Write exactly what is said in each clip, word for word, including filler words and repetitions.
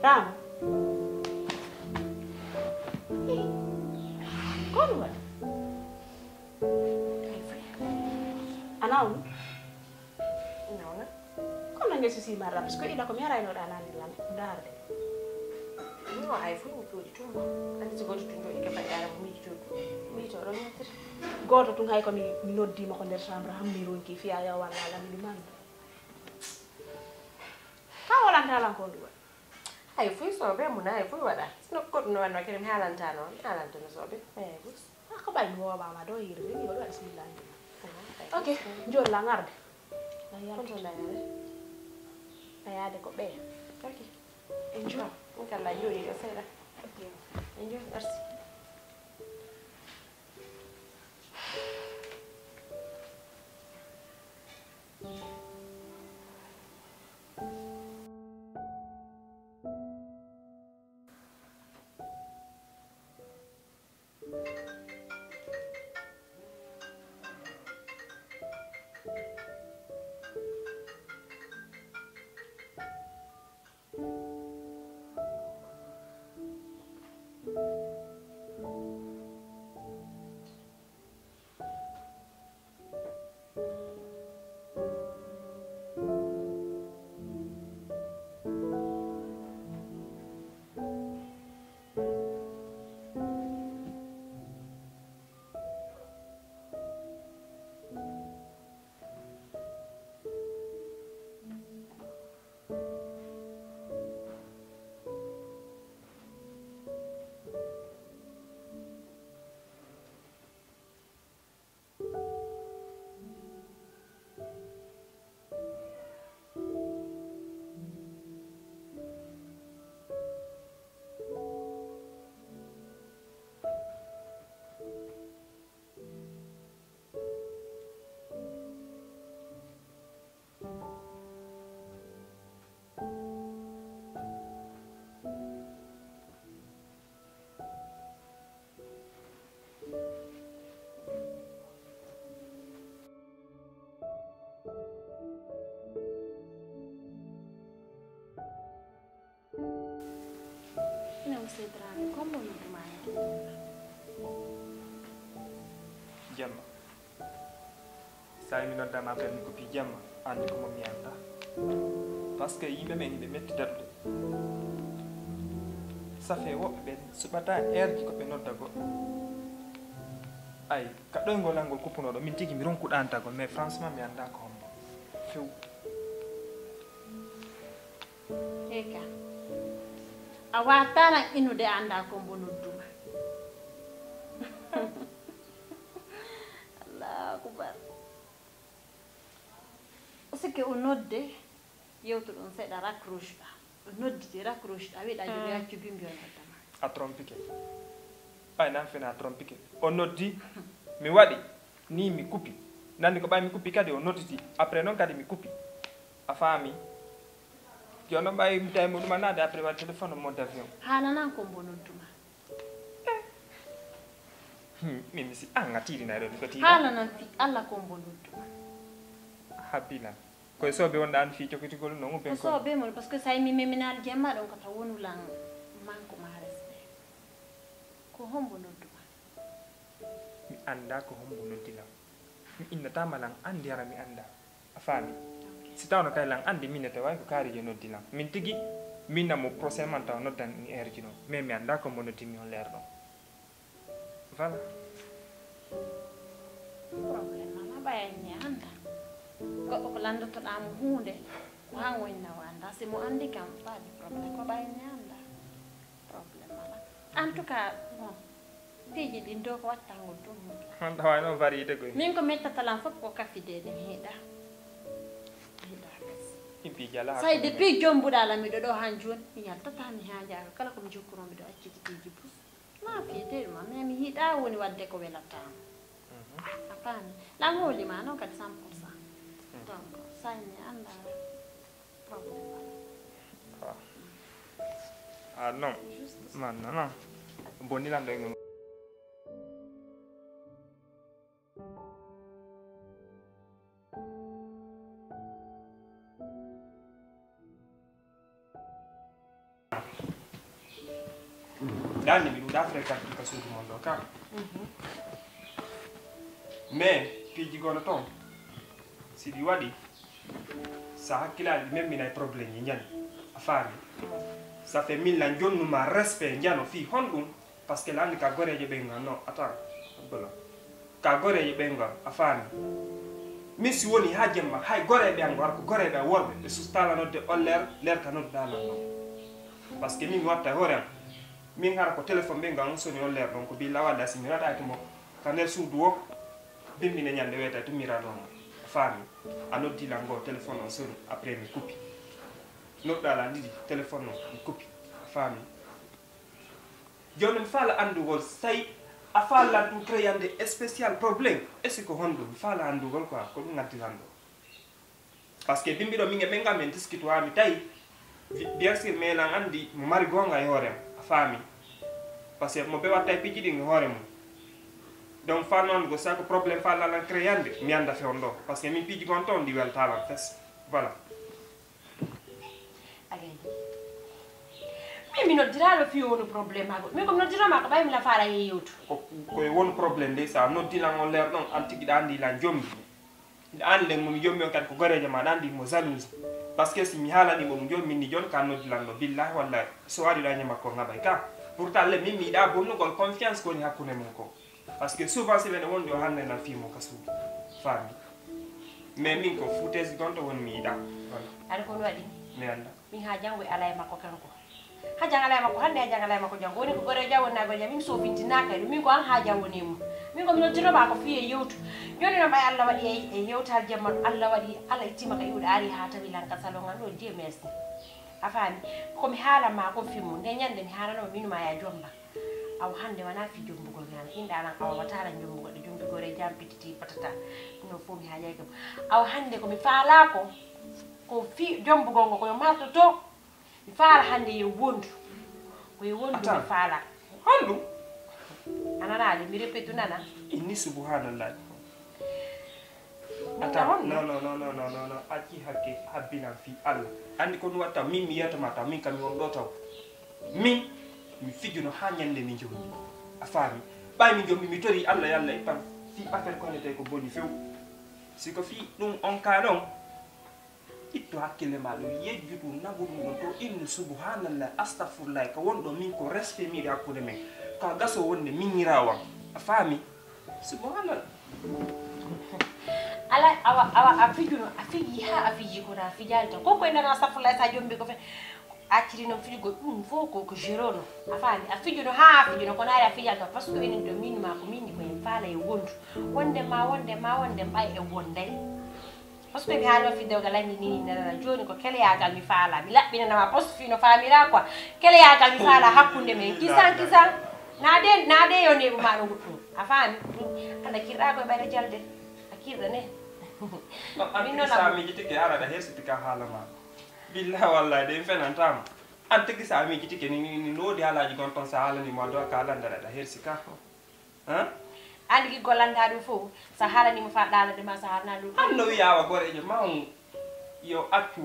Dama. Ko ɗum waɗi? Ana on? Nawna. Kono nge susi marra, parce que ila ko mi arayno ɗa nani lan, darde. No, ay fof mi jooɗi toon. Andi so goto tun jooɗi ka faɗɗaare mo miiji jooɗi. Miiji to ɗon yaltata. Goto tun hay ko mi noddi mo ko nder chambre, hammi ronki fiya ya walla lan mi manda. Ka walanta lan ko nduwa. Ay fof so be mun ay fof waɗa. Sino goɗɗo no wanno kene mi haalanta noon, mi haalanta no soɓe. Ay bus. Ah, ko ɓay mi woowaama ɗo hirde, mi waɗi bismillah. Ok, njool la ngarde. Na yalta. Konto na yaade. Na yaade ko ɓeya. Ok. En njuul. Ɗum kala jooɗi ɗo seeɗa. Ok. En njuul, merci. Ina Ousseyn Dramé, ko mbo noddu ma heen? Jamma. Sa mi nodda ma appel mi kupi jamma, andi ko mo mi anda. Parce que yimɓe men ɓe metti daɗude. Ça fait woɓɓe ɓe suɓata heure ji ko ɓe nodda goɗɗo. Ay, ka ɗoyngol angol kuppunoɗo, min tigi mi ronku ɗantagol, mais franchement mi anda ko hombo. Few. Eka. A watana inude anda ko mbo nodduma. Allahu akbar. O sikke o nodde, yewtuɗon seeɗa, raccroche ɗa. O nodditi, raccroche ɗa, wiɗa jogi, hmm, accu bimbi o noddama. A trompike. Ɓay nan fena a trompike. O noddi, mi waɗi, ni mi kupi. Nandi ko ɓay mi kupi kadi o nodditi. Après noon kadi mi kupi. A faami? Jooni noon ɓay mi tawi mo ɗum a naade après waɗi téléphone mode avion. Haalanan ko mbo nodduma. Hmm, min mi si an a tiiɗinay ɗo, mi ko tiiɗa. Haalanan fi Allah ko mbo nodduma. Habbi lan. Koye soobe wonɗa an fii cokkitigol non ou bien ko soobe mon, parce que sa mi meminal jemma ɗon kata wonu lan manque ma respect. Ko hombo nodduma? Mi anda ko hombo noddi lan. Mi innatama lan andi hara mi anda. A faami? Ok. Si tawno kay lan andi min ne tawa ko kaari je noddi lan. Min tigi, min na mo procès man tawa noddan ni heure ji non. Mais mi anda ko mo noddi mi on leer ɗon. Voilà. Problème ala, ɓay en ñaanda. Goɗɗo ko lanndotoɗaa mo huunde, ko han woni na wanda. Si mo anndi kam, pas de problème, ko ɓay ñaanda. Problème ala. En tout cas, bon, piiji ɗin ɗo ko wattangol ɗum. On tawa noon variété koy. Min ko mettata lan fof ko kafideede mi hiɗa. Mi hiɗa kasi. Ɗin piiji ala. Say depuis jombuɗaa lan miɗo ɗo han jooni, mi yaltata mi haajaaka. Kala ko mi jokkuno miɗo acciti piiji bus. Ma fiyete ɗum, mais mi yiɗa woni wadde ko welata am. Mhm. A faami? Lan hooli ma noon kadi cent pour cent. Mhm. Donc, sa mi annda problème wala. Ah. Ah, non. Juste ça. Man, non, non. Bon, ni lan ɗo e Dande mi ɗuɗa fréquente ka suudu mon ɗo kam. Mais piiji gono toon, si ɗi waɗi, sa hakkilaali ɗi memminay problème ji njani. A faami? Ça fait min lan jonnuma respect njano fii honɗum? Parce que lanni ka goreejo ɓeyngal non, attends, abdola. Ka goreejo ɓeyngal, a faami? Min si woni ha jemma, hay goreeɓe am, war ko goreeɓe am worɓe, ɓe sustala nodde on leer, leer ka nodduɗa lan non. Parce que min mi watta e hoore am. Min hara ko téléphone ɓeyngal on soni on leer ɗon, ko billa walla si mi waɗaki mo ka nder suudu o, bimmine ñande weta to mira ɗon. A faami? A noddi lan ngo téléphone on soni, après mi kupi. Nodda lan ɗiɗi, téléphone on mi kupi. A faami? Jooni mi faala anndugol, si tawi a faalan ɗum créande spécial problème, est ce que honɗum? Mi faala anndugol quoi, ko ɗum ngaddilan ɗo. Parce que bimbi ɗo min e ɓen ngam en discutoir, mi tawi, bien sûr, mais lan anndi mo mari goonga e hoore am, a faami? Parce que mo be watta e piiji ɗin e hoore mum. Donc faala anndugol, si ko problème faala lan créande, mi annda fe on ɗo. Parce que min piiji gon toon ɗi welta lan fes. Voilà. Agay. Min mi noddiraaɗo fii wonu problème maa goɗɗo. Min ko mi noddirnoo maa ko ɓay mi nafaara e yewtu. Ko ko e wonu problème de, so a noddi lan on leer ɗon, an tigi ɗa anndi lan jombi. An nden mo mi jombi on kadi ko goreejo maa ɗa anndi mo jalouse. Parce que si mi haalani mo mo jombi ni jon ka noddi lan ɗo, billahi wallahi. So ari ɗa ñama ko ngabay ka. Pourtant le min mi yiɗa bonnugol confiance ko woni hakkunde mum ko. Parce que souvent si mene wondi o hannde nan fii mo ka suudu. Faami. Mais min ko foutaise gonto won mi yiɗa. Voilà. Aɗa ko waɗi? Mi annda. Min ha jango e alay makko kanko. Ha jang alay makko hannde ha jang alay makko jango woni ko gore jawo na gore min so fintinaka e min ko an ha jawo ne mu. Min ko min jiro ba ko fiye yewtu. Joni no bay Allah waɗi e yewtal jamma Allah waɗi Allah ittima ka iwde ari ha tawi lan ka salon an do Dieu merci. A faami? Ko mi haala ma ko fimu nde ñande mi haalano minu ma ya jomba. Awa hannde wonaa fii jommbugol mi hannde inɗa alan awa wata alan jommbugol ɗe jommbugol e jam pititi patata ɗum ɗon fof mi haajay kam. Awa hannde ko mi faalaa ko ko fii jommbugol ngo ko yo martoto. Mi faala hannde yo wondu. Ko yo wondu mi faalaa. Honɗum? A nanaa de mi reppetu nana. Inni subhanallah. Attends, non, non, non, non, non, non, non, acci hakke habbinan fii Allah. Anndi ko ɗum watta min mi yiyata ma taw, min kam mi won ɗo taw. Min mi fijuno haa ñannde mi jommi. A faami? Ɓay mi jommi mi tori Allah yalla ittan fii affaire ko hannde tawi ko boni few. Si ko fii ɗum on kaa ɗon, ittu hakkille ma ɗum yejju ɗum naɓu ɗum ɗon to innu subhanallah astafurlah ka won ɗo min ko respect miɗo hakkunde men. Ka gaso wonde miñiraawo am. A faami? Subhanallah. Ala awa awa a fijuno a fiji ha a fiji kono a fijani tan ko koye nana safulay sa jombi ko fe acciri noon fijugol ɗum fof ko ko géro no a faami a fijuno ha a fijuno kono ari a fijani tan parce que enen ɗo min ma ko min ko en faala e wondu wonde ma wonde ma wonde ɓay e wonday parce que mi haali o fidde oga lanni ni nanana joni ko keleyagal mi faala mi laɓɓinanama poste fino famira quoi keleyagal mi faala hakkunde men kisan kisan Naade naade yo neeɓu maɗo goɗɗum a faami ɗum anda kirɗa koye ɓayre jalde a kirɗa ne min noon sa miijitike ara ɗa hersiti ka haala ma billahi wallahi de mi fenantama an tigi sa miijitike ni ni noodi haalaji gon toon sa haalani ma do ka landara ɗa hersi ka han andi ki gollanta ɗum fof sa haalani mo fa ɗalade ma sa haalana ɗum an no wiyawa gorejo ma on yo accu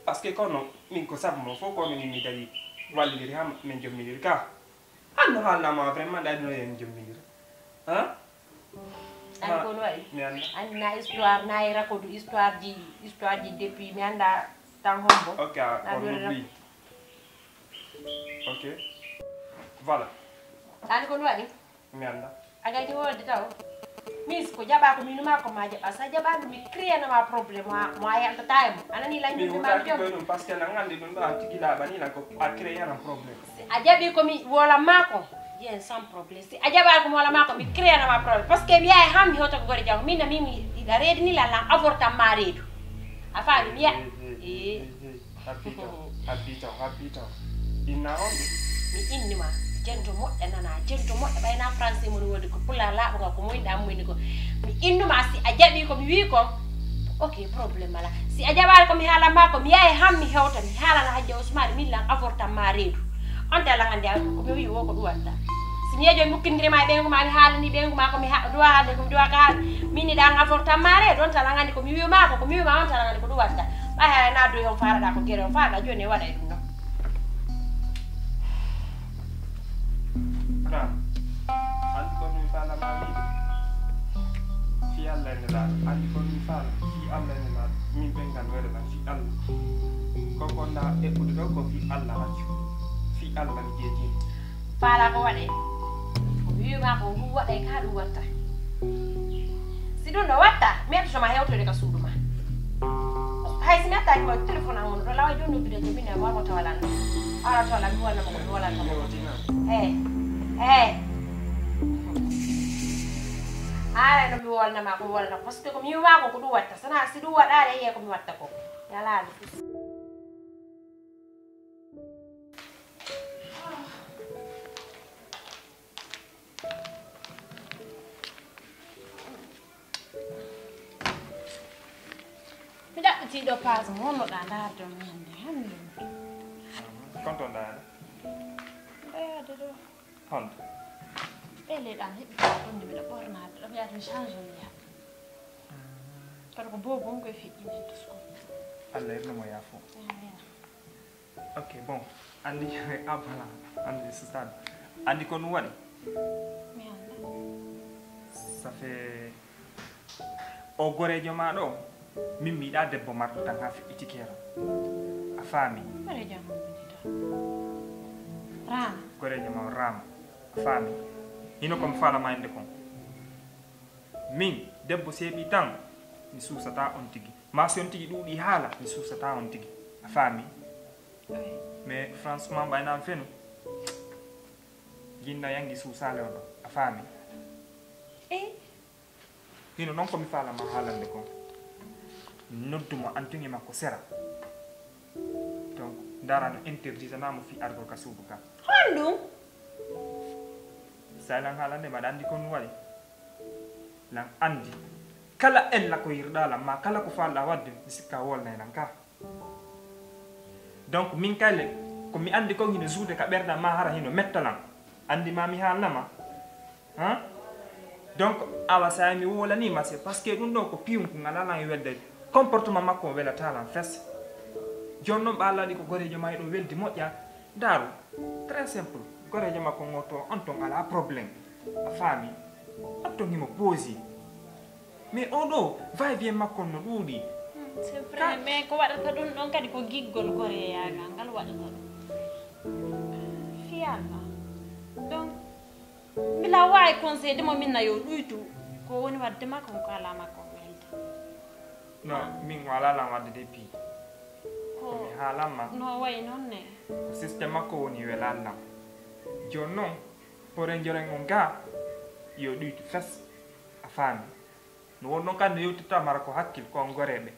parce que kono min ko sabu mo fof kono min mi dari wallidiri ha min jomminiri ka An no haalnama vraiment ɗa ɗino yen jomminira. Hein? An ko no waɗi? Mi anda. An na histoire na e rakodu histoire ji histoire ji depuis mi anda tan hombo. Ok, a ko no bi. Ok. Voilà. An ko no waɗi? Mi anda. A gayti wolde taw. Mis ko jaɓa ko minu ma ko ma jaɓa sa jaɓa mi créer na ma problème mo a yaltata e mo. Anani lañ mi ma jom. Parce que nan andi ɗum ɗo a tigi laɓani lan ko a créer na problème. A jaɓi komi wola mako yen sans problème si a jaɓa ko wola mako mi créanama problème parce que mi yawi han mi hewta ko gore jam min na min mi ɗiɗa reedi ni lalla avortam ma reedu a faami mi ya habbi taw habbi taw habbi taw inna on ɗum mi innima jento moƴƴa nana jento moƴƴa ɓayna français moni wodi ko pula laaɓuga ko moyɗa muyni ko mi innuma si a jaɓi ko mi wi ko ok problème ala si a jaɓani ko mi haalama ko mi yawi han mi hewta mi haalana hajja ousmane min lan avortam ma reedu on tala gandi a ko mi wi wo ko ɗum watta si mi yejo mi mukkindirima e ɓeygu ma mi haalani ɓeygu ma ko mi duwa haalde ko mi duwa ka haal min ni ɗan avortam ma reedu on tala gandi ko mi wiwma ko ko mi wiwma on tala gandi ko ɗum watta ɓay hara na doy on faraɗa ko gere on faraɗa joni e waɗa e ɗum ɗon Andi ko mi faala ma wiide? Fii Allah e Nelaaɗo, andi ko mi faala? Fii Allah e Nelaaɗo, min ɓen kan wele tan fii Allah. Ko ko nda eɓɓude ɗo ko fii Allah accu. Fii Allah mi jeejii. Faala ko waɗe? Ko mi wiima ko ɗum waɗe ka ɗum watta. Si ɗum ɗo watta, mi etoto ma hewtoyde ka suudu ma. Hay si mi attaaki ma téléphone an wonno ɗo lawa joni noddude to min e mamo tawalan. Ara tawalan mi walla mo ko mi walla mo. Hey. Hey. Ara no mi walla ma ko mi walla parce que ko mi wiima ko ko ɗum watta. Sana si ɗum waɗaare yee ko mi watta ko. Yalaali. Mi ɗaɓɓitii ɗo paas mo wonnoɗaa ndaarde on hannde hannde. Konto ndaare? Ndayaade ɗo. Honto? Ɓe leyɗan heɓi ɗonde miɗo ɓornaade ɗo mi yaade mi change mi yaha. Kono ko boobu on koye feƴƴini hen tusku. Allah yirno mo yaafo. Amin. Ok, bon. Andi abala andi sistan. Andi ko ɗum waɗi? Mi annda. Ça fait o goreejo ma ɗo, min mi yiɗa debbo marɗo tan ha feƴƴitikeero. A faami? Goreejo am on woni tan. Raama. Goreejo ma o Raama. A faami? Hino ko mi faala ma innde kon. Min debbo seeɓi tan mi suusata on tigi. Ma si on tigi ɗuuɗi haala mi suusata on tigi. A faami? Mais franchement ɓayna am fenu. Jinna yangi suusaale on ɗo. A faami? Hino non ko mi faala ma haalande kon. Noddu mo antuŋe makko sera. Donc ndara no interdisana mo fii argol ka suudu ka. Honɗum? Sa lan haalande ma ɗa andi kon waɗi. Lan andi kala ella ko yirɗa lan ma kala ko faalɗa wadde mi sikka wolnay lan ka. Donc min kay le ko mi andi kon hino juude ka ɓerɗa ma hara hino metta lan. Andi ma mi haalnama. Hein? Donc awa sa mi wolani ma c'est parce que ɗum ɗo ko piyum ko ngala lan e welde comportement makko o welata lan fes. Jon non ɓa laɗi ko gorejo ma ɗo weldi moƴƴa. Daru. Très simple. Gorejo makko ngoto on ton ala problème. A faami? On ton himo poosi. Mais oɗo va et vient makko no ɗuuɗi. C'est vrai mais ko waɗata ɗum ɗon kadi ko giggol goreyagal ngal waɗata ɗum. Fiyama. Donc mbila wawi conseil de mo minna yo ɗuytu ko woni wadde makko ko ala makko welde. Non, min wala lan wadde de pi. Ko mi haalan ma. No wayi noon ne. Ko système makko woni welan lan. Jooni noon pore joren on ga yo ɗuytu fes. A faami? No won noon kadi no yewtirta mara ko hakkil ko on goreeɓe.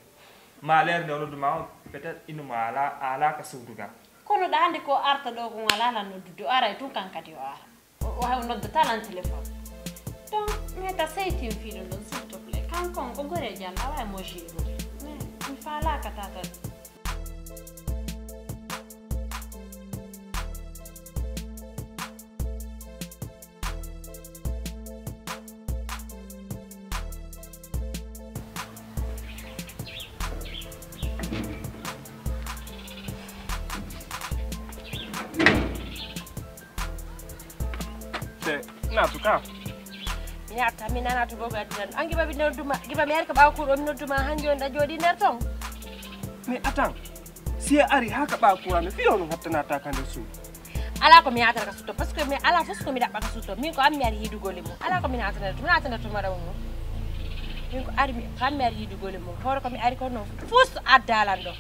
Ma leer nde o noddu ma on peut-être innu ma ala ala ka suudu ga. Kono ɗa andi ko arta ɗo ko ngala lan noddude o aray tun kan kadi o ara. O o hay o noddata lan téléphone. Donc meta seytin fii ɗum ɗon s'il te plaît kanko on ko goreejo am awa e mo gérude mais mi faalaka tata. Te naatu ka. Mi naata mi nana to bogo addinan an giba mi nodduma giba mi ari ko ɓawa kuuɗo mi nodduma han joni ɗa jooɗi nder ton. Mais attends, si a ari ha ka ɓawa kuura mi fiyo no hattanata ka nder suudu. Ala ko mi yatata ka sutto parce que mi ala fos ko mi ɗaɓɓa ka sutto min ko an mi ari yidugol e mum ala ko mi natana to mi natana to maɗa mum. Min ko ari mi ko an mi ari yidugol e mum hoore ko mi ari kono fos addalan ɗo.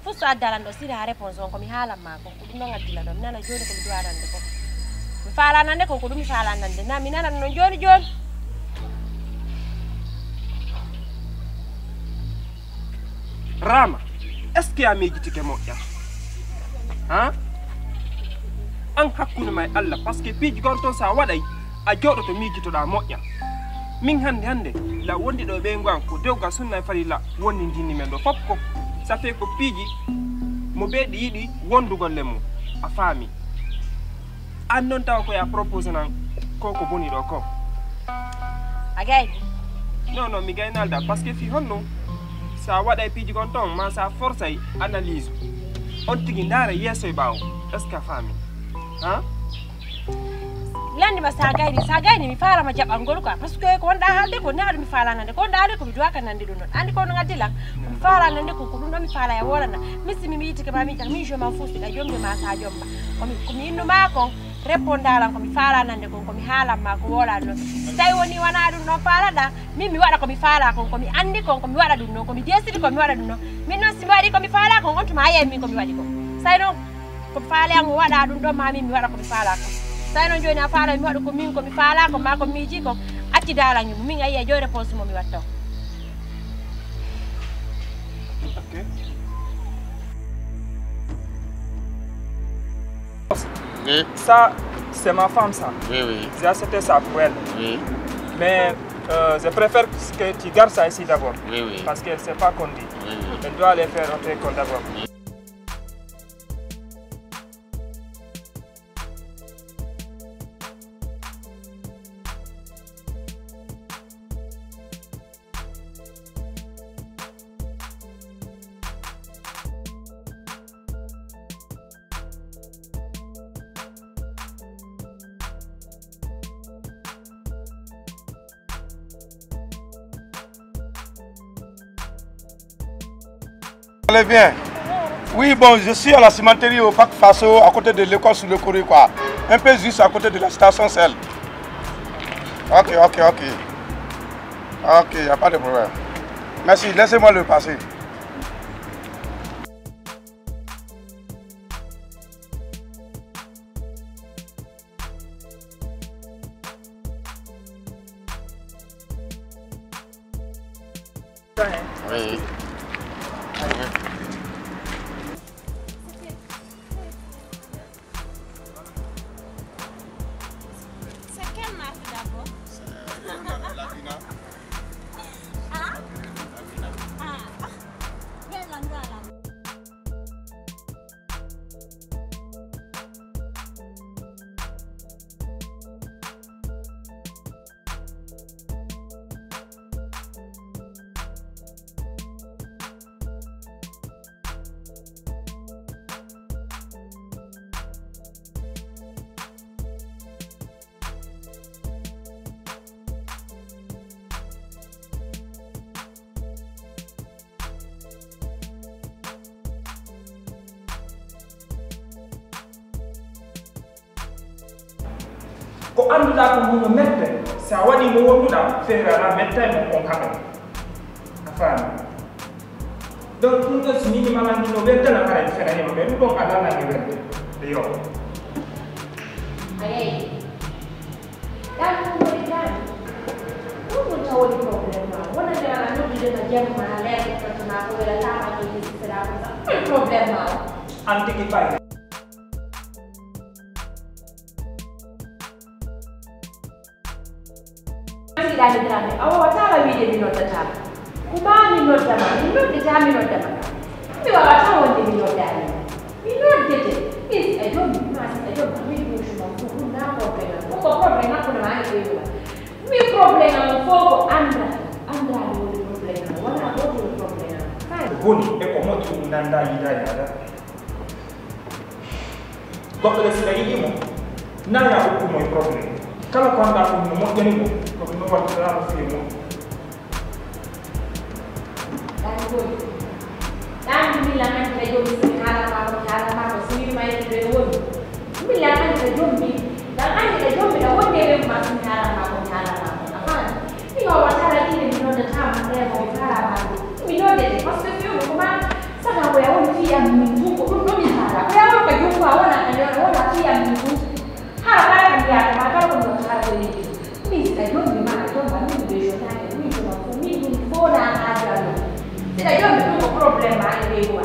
Fus so adda lan ɗo sira réponse on ko mi haalan ma ko ko ɗum ɗon addi lan ɗo mi nana joni ko mi duwa nande ko. Mi faala nande ko ko ɗum mi faala nande na mi nana non joni joni. Rama, est ce que a miijitike moƴƴa? Ha? An hakkunde ma e Allah parce que piiji gon ton sa waɗay a jooɗoto miijitoɗa moƴƴa. Min hannde hannde la wondi ɗo ɓeyngu an ko dewgal sunna e farilla wondindinni men ɗo fof ko ça fait ko piiji mo ɓeyɗi yiɗi wondugol le mum. A faami? An noon tawa ko ya propose nan ko ko boni ɗo ko. A gayni? Non non mi gaynalda parce que fii honno sa waɗay piiji kon ton ma sa forçay analyse on tigi ndaara yeeso e ɓaawo. Est ce que a faami? Ha? Landi ma sa gayni, sa gayni mi faalama jaɓangol quoi, parce que ko wonɗa haalde ko neɗɗo mi faala nande, ko wonɗa haalde ko mi duwaka nande ɗum ɗon. Andi ko no ngaddi lan? Ko mi faala nande ko, ko ɗum ɗon mi faala e wolana. Min si mi miitike ma mi ƴan, min je m'en fous, si ɗa jombi ma sa jomba. Ko mi, ko mi innu ma kon, réponda lan ko mi faala nande kon, ko mi haalan ma ko wolani ɗon. Si tawi woni wona ɗum ɗon faalaɗa, min mi waɗa ko mi faala kon, ko mi andi kon, ko mi waɗa ɗum ɗon, ko mi desidi ko mi waɗa ɗum ɗon. Min noon si mi waɗi ko mi faala kon, on tuma a yiyay min ko mi waɗi kon. Say noon, ko faale an o waɗa ɗum ɗon, ma min mi waɗa ko mi faala ko. Tawi noon jooni a faala mi waɗa ko min ko mi faala ko, ma ko miiji ko, acci daalan e mum. Min a yiya jooni réponse mo mi watta o. Ok. Oui, Ça, c'est ma femme, ça. oui, oui, J'ai acheté ça pour elle. Oui. Mais euh, je préfère que tu gardes ça ici d'abord. Oui, oui. Parce qu'elle ne sait pas conduire. Oui, oui. Elle doit aller faire autre école d'abord. Allez, viens. Oui, bon, je suis à la cimenterie au Parc Faso, à côté de l'école sous le courrier, quoi. Un peu juste à côté de la station Shell. Ok, ok, ok. Ok, il n'y a pas de problème. Merci, laissez-moi le passer. Oui. C'est quelle marque d'abord? Ah? Ah. Belle endroit là. Ko annduɗaa ko ngu no mette, si a waɗii mo wonduɗaa feere alaa mettay mo on haɓa. A faami? Donc ɗum ɗo si mini malanndi no weddana haray fenanima ɓe ɗum ɗon alaa nange wedde. Yo. Ayay. Ɗan ɗum woni daani. Ɗum ɗum taw woni problème ma. Wonande ma a noddude ma jemma leer ko totto ma ko wela tama ko yisi sera ko sa. Ɗum problème ma. An tigi ɓay. Mbiɗa mi dame a wawataama wiide mi noddataama. Kuma mi noddama mi noddata mi noddama. Mi wawata wonde mi noddani. Mi noddete. Is a jom mas a jom mi ɗum suma ko hunna problème. Ko ko problème ko na mani ko yuma. Mi problème am fof ko andra. Andra mi woni problème am wona goto woni problème am. Fay. Boni e ko moƴƴi ɗum nannda yidaani ada. Goɗɗo le sila yiɗi mo naya hokku mo e problème. Kala ko annda ɗum no moƴƴani mo ko ɗum no wattata no fiye mo. Ɗan woni ɗan milla andita jommi somi haalama ko mi haalama ko somi wiima yettude no woni. Milla andita jommi ɗan andita jommi ɗan wonde wemma somi haalama ko mi haalama ko a faami. Mi wawa tara inde mi noddata ma ndemo mi faalama ɗum mi noddete parce que fewno ko ma sana ko ya woni fiyam min tun ko ɗum ɗo min haala ko ya woni ka jokku a wona ka jona wona fiyam min tun. Hara kala ko mbiyaɗo ma kala ko mi watta hara ko yimɓe min si a jombi ma a jomba min ɓe jotani min joma ko min ɗum fona haaju allo. Siɗa jombi ɗum ko problème ma e ɓeygu ma.